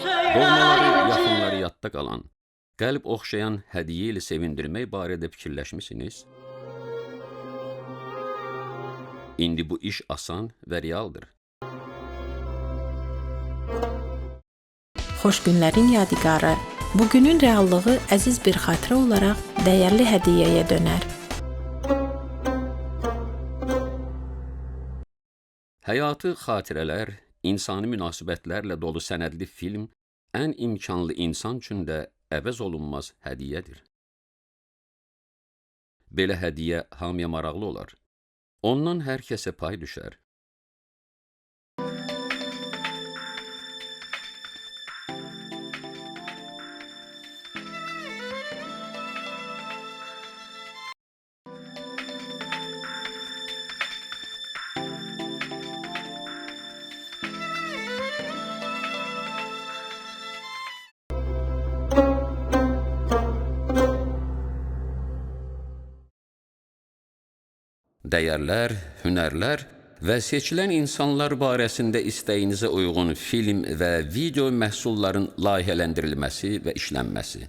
Doğmaları, yaxınları yadda qalan, qəlb oxşayan hədiyyə ilə sevindirmək barədə fikirləşmisiniz? İndi bu iş asan və realdır. Xoş günlərin yadigarı, bugünün reallığı əziz bir xatirə olaraq dəyərli hədiyyəyə dönər. Həyatı xatirələr, insani münasibətlərlə dolu sənədli film ən imkanlı insan üçün də əvəz olunmaz hədiyyədir. Belə hədiyyə hamıya maraqlı olar. Ondan hər kəsə pay düşər. Dəyərlər, hünərlər və seçilən insanlar barəsində istəyinizə uyğun film və video məhsulların layihələndirilməsi və işlənməsi.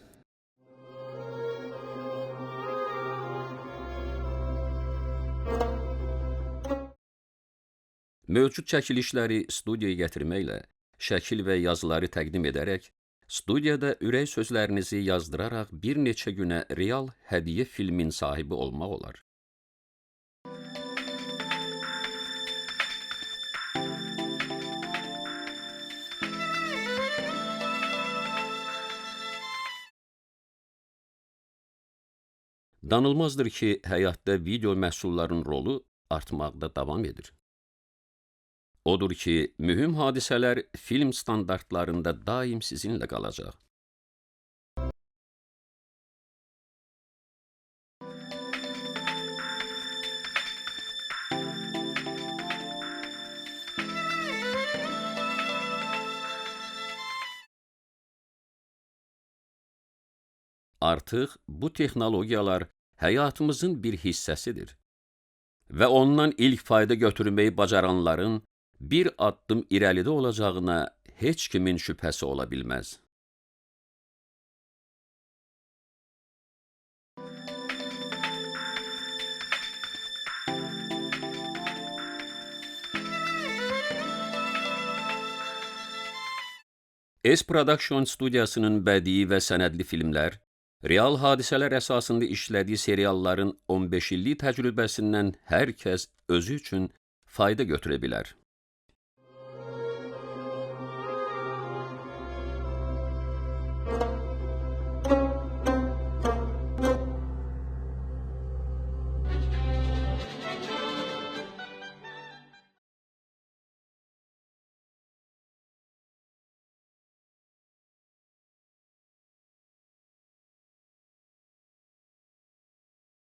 Mövcud çəkilişləri studiyaya gətirməklə, şəkil və yazıları təqdim edərək, studiyada ürək sözlərinizi yazdıraraq bir neçə günə real hədiyyə filmin sahibi olmaq olar. Danılmazdır ki, həyatda video məhsulların rolu artmaqda davam edir. Odur ki, mühüm hadisələr film standartlarında daim sizinlə qalacaq. Artıq bu texnologiyalar həyatımızın bir hissəsidir və ondan ilk fayda götürməyi bacaranların bir addım irəlidə olacağına heç kimin şübhəsi ola bilməz. S Production studiyasının bədii və sənədli filmlər, real hadisələr əsasında işlədiyi serialların 15 illik təcrübəsindən hər kəs özü üçün fayda götürə bilər.